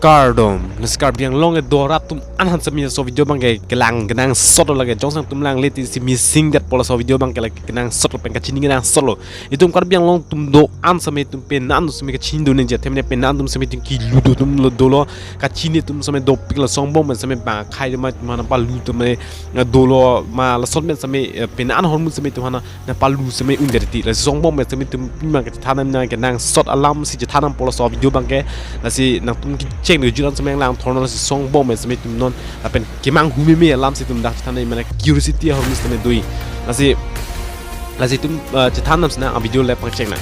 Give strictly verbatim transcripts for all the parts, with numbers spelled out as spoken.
Kardom, lasi Karbi Anglong kedo arat atum an aphan sami laso video abangke kelang kenangsot lo lake, jongsi nangtum langle tisi missing detpo laso video abangke lake kenangsot lo pen kachini kenangsot lo. Itum Karbi Anglong atum do-an sami itum penang atum sami kachini do ningje, athema penang atum sami itum kilu do atum lo dolo, kachini atum sami dopik lason angbong pen sami bang akhei do ma atum aphan palu atum dolo ma lason pen sami, eh, penang ahormu sami itum aphan nangpalu sami un-e titi. Lasi lason angbong pen sami itum pima kachethan nang kenangsot alam si chethan nangpo laso video abangke. Lasi nangtum kecheng do juran sami nanglang thornon, lasi lason angbong pen sami itum non lapen kemanghu meme alam si itum dak chethan nang, mane curiosity ahormu sami do-i. Lasi, lasi itum, eh, chethan nang sinang, a video le pangcheng nang.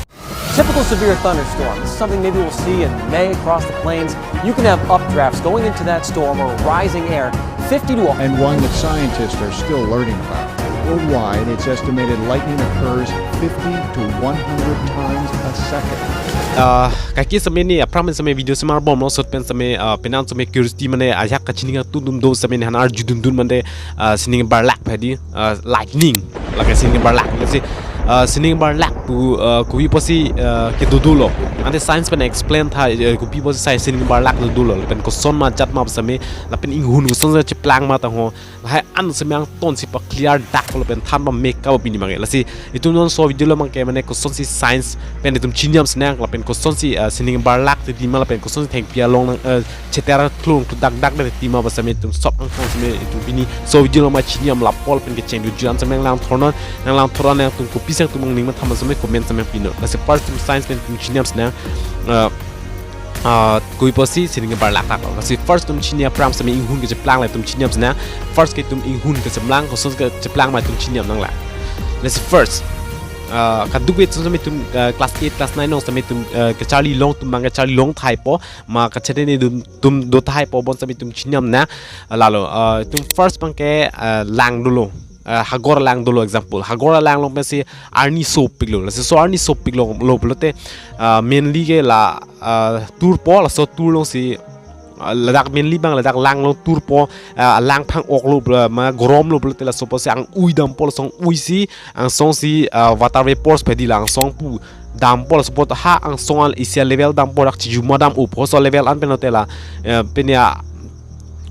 Typical severe thunderstorm. This is something maybe we'll see in May across the plains. You can have updrafts going into that storm or rising air fifty to And one that scientists are still learning about. Worldwide, it's estimated lightning occurs fifty to one hundred times a second. Ah, kaike sami ni aphrang pen sami video semar bom lo, sot pen sami, ah, penang sami curiosity mane ajak kachini atum atum do sami ni aphan arju dundun mane, ah, sining barlak padi, ah, lightning. Lake sining barlak, lasi, ah, sining barlak pu, ah, kopi apotsi, ah, kedo dolo. Ante science pen explain tha, eh, kopi apotsi sai sining barlak do dolo. Lapen koson ma jat ma sami, lapen inghun koson si cheplang ma tangho. Lahai an sami angton si pa clear dak lapen than pamek ka pini abangke. Lasi itum non laso video lo abangke mane kosonsi science pen itum chiniam sinang, lapen kosonsi, ah, sining barlak titi ma lapen kosonsi thengpi along nang, eh, cheter klung tu dak dak titi ma sami itum sop angton sami itum pini laso video lo ma chiniam lapu lapen kecheng do juran sami nanglang thornon, nanglang thornon nangtum kopi sang atum angning matha ma sami comment sami pino. Lasi first itum science pen itum chiniam sinang, eh, ah, kopi apotsi sining barlak tak lo. Lasi first itum chini aphrang sami inghun kecheplang le itum chiniam sinang. First ke itum inghun kecheplang, koson kecheplang ma itum chiniam nanglang. Lasi first, ah, kadokave itum sami itum, ah, class eight, class nine along sami itum, ah, kacharli long atum abang kacharli long tahai po, ma kachete ni dum, atum do tahai po bon sami itum chiniam nang. Lalo, ah, itum first abangke, ah, lang dolo. Ah, hagor alang dolo example. Hagor alang along pensi arni sopik lo. Lasi laso arni sopik lo, lo pulote, ah, mainly ke la, ah, turpo, laso tur alongsi, ah, ladak mainly abang ladak lang along turpo, ah, lang phang-ok lo pula, ma gorom lo pulote laso apotsi ang-ui dampo, laso ang-ui si, angsong si, ah, water vapors padi la angsong pu dampo, laso apot ha angsong an isi a level dampo dak chijuma dam-opo, laso level an pen lote la, eh, pini a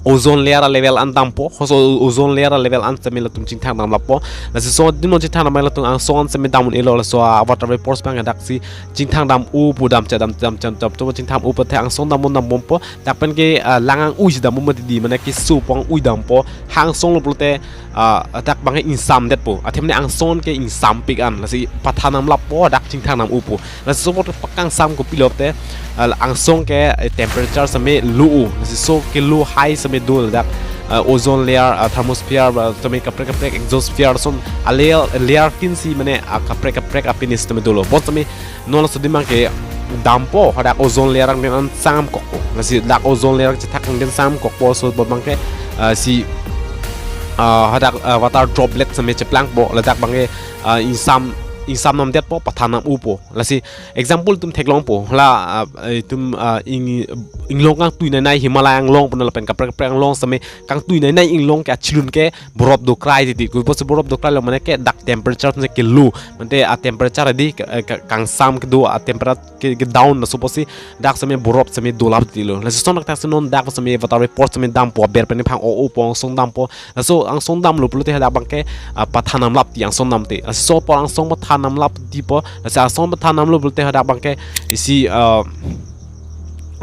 ozone layer a level an dampo, laso ozone layer a level an sami latum chingthang dam lapo. Lasi laso adim non chingthang dam latum angsong an sami dam un-elo, laso a water vapors abang daksi chingthang dam-opo, dam cha dam dam cha dam to chingthang-opo te angsong dam un dam bompo. Dak pen ke, ah, lang ang-ui si dam un mati di, mane kesopo ang-ui dampo. Ha angsong lo pulote, ah, dak abangke ingsam detpo. Athema ne angsong ke ingsampik an, lasi pathan dam lapo, dak chingthang dam-opo. Lasi laso apot pakangsam kopi pulote, ah, angsong ke, eh, temperature sami low-o. Lasi laso ke low high sami do ladak, ah, ozone layer, ah, thermosphere, ah, sami kaprek kaprek exosphere ason a layer, layer tin si mane, ah, kaprek kaprek a pinis sami dolo. Bon sami non laso adim abangke dampo, hadak ozone layer angdeng an samkokpo. Lasi dak ozone layer chethak angdeng samkokpo, laso apot abangke, ah, si, ah, hadak, ah, water droplet sami cheplangpo, ladak abangke, ah, ingsam, ingsam nam detpo, pathan nam-opo. Lasi example itum theklongpo, la, ah, itum, ah, ing, inglong kangtui nainai Himalaya anglong puna lapen kaprek kaprek anglong sami kangtui nainai inglong ke achilun ke borop dokrai titi. Kopi apotsi borop dokrai lo mane ke dak temperature ne ke low. Mante a temperature di ke, eh, ke kangsam kedo a temperature ke, ke down, laso apotsi dak sami borop sami dolap titi lo. Lasi lason dak thak si non dak sami water vapor sami dampo, aber pen phang-o-opo angsong dampo. Laso angsong dam lo pulote hadak abangke, ah, pathan nam lap ti angsong dam te. Lasi laso apor angsong pathan nam lap ti po. Lasi angsong pathan nam lo pulote hadak abangke isi, ah,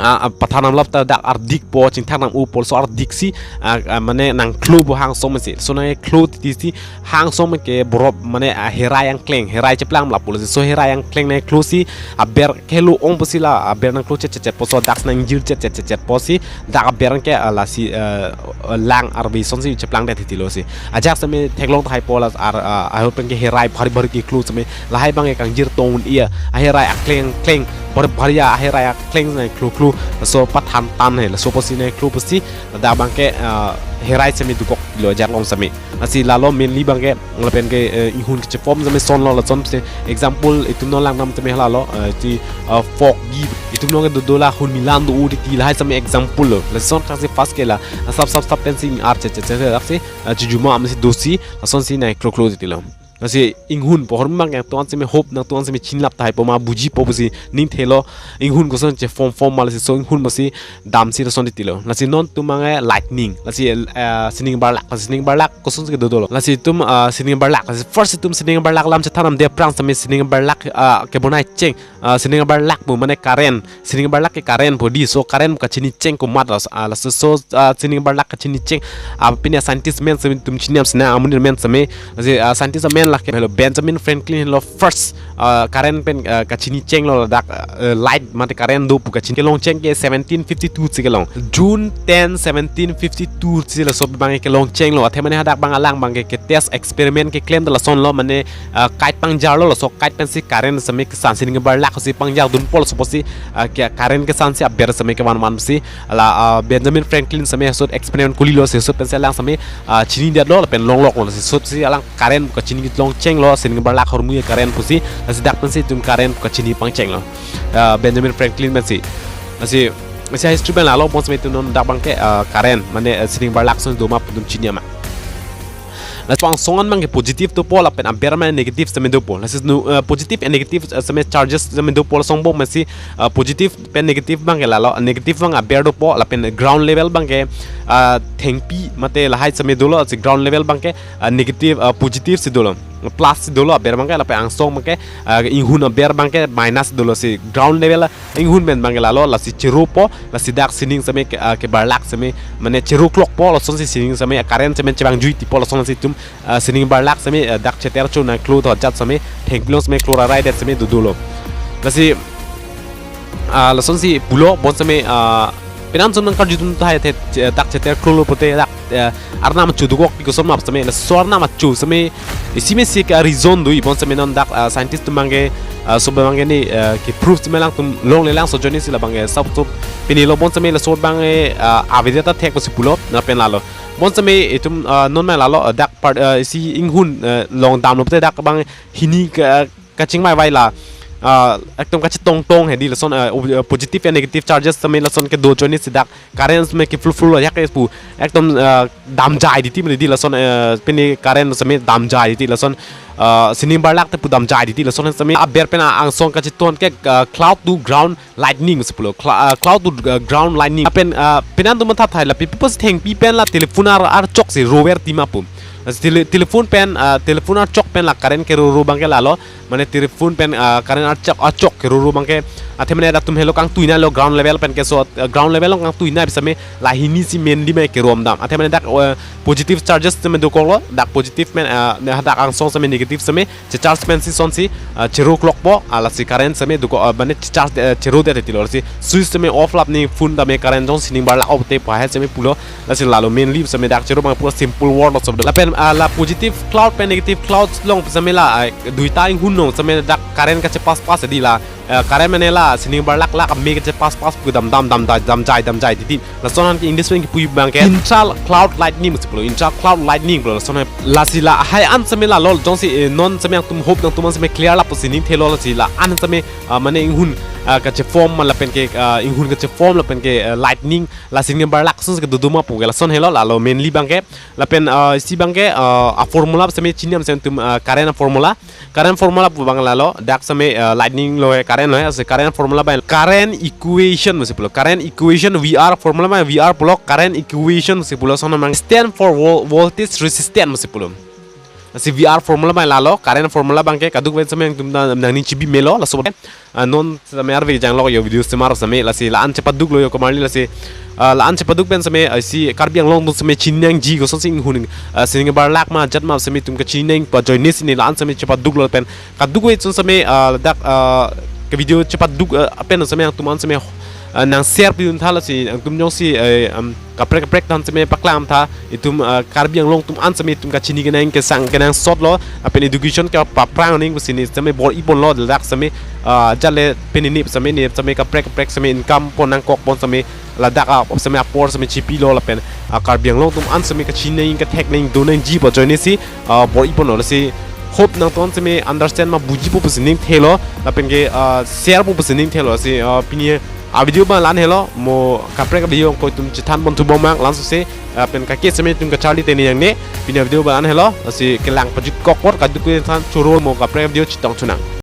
ah, ah, pathan nam lap ta dak ardik po, chingthang nam-opo, laso ardik si, ah, ah, mane nangklo po ha angsong mesi. Laso nangklo titi si ha angsong ke borop mane, ah, herai angkleng, herai cheplang lapu. Lasi laso herai angkleng nangklo si aber kelo ong pusi la aber nangklo chet chet chet po, laso dak nangjir chet chet chet chet po si dak aber ke, ah, lasi, eh, lang arve asonsi cheplangdet titi lo si. Ajak sami theklong tahai po la ar, ah, ahut pen ke herai bhari bhari keklo sami lahai abangke kangjir tong un-e, aherai akleng kleng bhari bhari aherai akleng nangklo klo, laso pathan tan he, laso apotsi nangklo pusi dak abangke, ah, herai sami dokok lo ajak along sami. Lasi lalo mainly abangke lapen ke, eh, inghun kechepom sami ason lo, lason si example itum non lang nam tame lalo, eh, ti, eh, fog gi itum non ke dodo la hun milan do-o titi, lahai sami example lo. Lason thak si first ke la, ah, sap sap sap pensi ar chet chet chet thak si, ah, chijuma am si dosi, lasonsi nangklo klo titi lo. Lasi inghun pu ahormu abang nangtum an seme hope nangtum an seme chinilap tahai po ma bujipo pusi ning thelo. Inghun koson che form form ma lasi so inghun masi damsi lason titilo. Lasi non atum abangke lightning. Lasi, eh, sining barlak. Lasi sining barlak kosonsi kedo dolo. Lasi itum, ah, sining barlak. Lasi first itum sining barlak alam chethan nangji aphrang seme sining barlak, ah, kebonai cheng. Ah, sining barlak pu mane current. Sining barlak ke current pu dei, so current kachini cheng komat las-, ah, laso, so, ah, sining barlak kachini cheng. Ah, pine scientist amen seme itum chini am sina amonit amen seme. Lasi, ah, scientist amen lake helo Benjamin Franklin helo first, ah, current pen, ah, kachini chenglo ladak, ah, light mate current do pu kachini kelong cheng ke seventeen fifty-two si kelong. June ten, seventeen fifty-two si laso abang kelong chenglo. Athe mane hadak abang alang abangke, ke test experiment keklem ta lasonlo mane, ah, kite pangjarlo, laso kite pensi current seme kesan sining barlak si pangjardunpo laso pusi, ah, ke current kesansi aber seme kevan vansi la, ah, Benjamin Franklin seme hesot experiment kulilo, hesot pensi alang seme, ah, chinidetlo lapen longloklo, hesot si alang current kachini kelong chenglo, sining barlak ahormu current pusi, lasi dak pensi itum current kachini pangchenglo. Ah, Benjamin Franklin pensi. Lasi, lasi history pen lalo bonseme itum non dak abangke, ah, current mane, ah, sining barlak ason do ma pu itum chini ama. Laso angsong an abangke positive dopo lapen aber mane negative seme dopo. Lasi nu, eh, positive and negative, eh, seme charges seme dopo, laso angbong masi, eh, positive pen negative abangke lalo, negative abang aber dopo lapen ground level abangke, eh, thengpi mate lahai seme dolo, si ground level abangke, eh, negative, eh, positive si dolo. Plus si dolo aber abangke lapen angsong abangke, eh, inghun aber abangke minus dolo, si ground level inghun pen abangke lalo, lasi cheropo, lasi dak sining seme ke, ah, kebarlak seme, mane cheroklokpo, lasonsi sining seme, current seme chevangjuipo, lasonsi itum, ah, sining barlak seme, ah, dak cheter cho nangklo thot jat seme, thengpi along seme klo raidet seme do dolo. Lasi, ah, lasonsi pulo, bonseme, ah, penang sum nangkarjudun tahai the, che-, dak cheter klolo pute dak, eh, arnam achu dokokpi koson ma seme, laso arnam achu seme, isi mesi ke reason do-i, bonseme non dak, ah, scientist atum abangke, ah, so abangke ne, ah, ke proof seme alangtum longle langso ajoine si la abangke sap sap pinilo, bonseme laso abangke, ah, avedet athek pusi pulo, lapen lalo. Bonseme itum, ah, non ma lalo, ah, dak part, ah, isi inghun, ah, long damlo pute dak abang hini ke, ah, kachingvai vai la, ah, ekdom kachetongtong hedi lason, ah, ob-, ah, positive and negative charges seme lason kedo ajoine si dak current seme ke flu flu ya ke pu ekdom, ah, damjai titi mene dei lason, ah, pine current seme damjai titi lason, ah, sining barlak te pu damjai titi lason seme aber pen angsong kacheton ke, ah, cloud to ground lightning si pulo. Clou-, ah, cloud to, ah, ground lightning. Lapen, ah, penang atum matha thai la pi purpose thengpi pen la telephone ar, archok si rover ti ma pu. Lasi tele-, telephone pen, ah, telephone archok pen la current keroro abangke lalo. Mane telephone pen, ah, current archok, archok keroro abangke. Athe mane dak atum helo kangtuinai lo ground level pen ke, so, ah, ground level along kangtuinai pu seme la hini si mainly mane kerom dam. Athe mane dak, ah, positive charges seme dokoklo, dak positive pen, ah, ne hadak angsong seme negative seme, checharge pensi sonsi, ah, cheroklokpo, ah, lasi current seme dokok, ah, mane checharge, ah, cherodet titilo, lasi switch seme off lap ne phone tame current jong sining barlak off te pu ahe seme pulo. Lasi lalo mainly seme dak chero abang pura simple word lo sob. Lapen, ah, la positive cloud pen negative cloud along seme la, ah, duita inghun along seme dak current kachepass pass hedi la, ah, current mane la sining barlak lak ame kachepass pass pu dam dam damjai damjai damjai titi. Lason an ke English pen kipu abangke intra cloud lightning si pulo, intra cloud lightning pulo lason an. Lasi lahai an seme lalo jongsi, eh, non seme nangtum hope nangtum an seme clear lap pusi ning thelo, lasi la an seme, ah, mane inghun, ah, kacheform ma lapen ke, ah, inghun kacheform lapen ke, ah, lightning la sining barlak ason si kedo do ma pu ke lason helo, lalo mainly abangke. Lapen, ah, isi abangke, ah, a formula seme chini am seme itum, ah, current a formula. Current formula pu abang lalo, dak seme, ah, lightning lo he, current lo he, lasi current formula abang current equation pusi pulo. Current equation V R formula abang V R pulo, current equation pusi pulo, lason abang stand for vol-, voltage resistance pusi pulo. Lasi V R formula abang lalo, current formula abangke kadokave seme nangtum na, nangning chibi melo, laso, ah, non seme arve janglo yo video semar seme, lasi la-an chepaduklo yo komarli, lasi, ah, la-an chepaduk pen seme, ah, isi Karbi Anglong atum seme chini nangji kosonsi inghun, ah, sining barlak ma jat ma seme itum kachini nang pu ajoine si ne la-an seme chepaduklo pen. Kadokave ason seme, ah, dak, ah, ke video chepaduk, ah, pen seme nangtum an seme, ah, nang share pidun tha, lasi nangtum jongsi, eh, um, kaprek kaprek atum seme paklang tha, itum, ah, Karbi Anglong atum an seme itum kachini kenang kesang kenangsot lo, lapen education ke paprang ning pusi ne seme bor-iponlo, dak seme, ah, jale pini ne seme ne seme kaprek kaprek seme income pon nangkok pon seme ladak a seme apor seme chipilo lapen, ah, Karbi Anglong atum an seme kachini nang kethek nang do nangji pu ajoine si, ah, bor-iponlo, lasi hope nangtum an seme understand ma bujipo pusi ning thelo lapen ke, ah, sharepo pusi ning thelo, lasi, ah, pini A video abang la-an helo, mo kaprek a video ko itum chethan pon thu bom mang, langsung se, ah, pen kake seme itum kacharli teni yang ne, pini a video abang la-an helo, lasi kelang pajutkok apor kaduk ke than choro mo kaprek a video chetong thunang.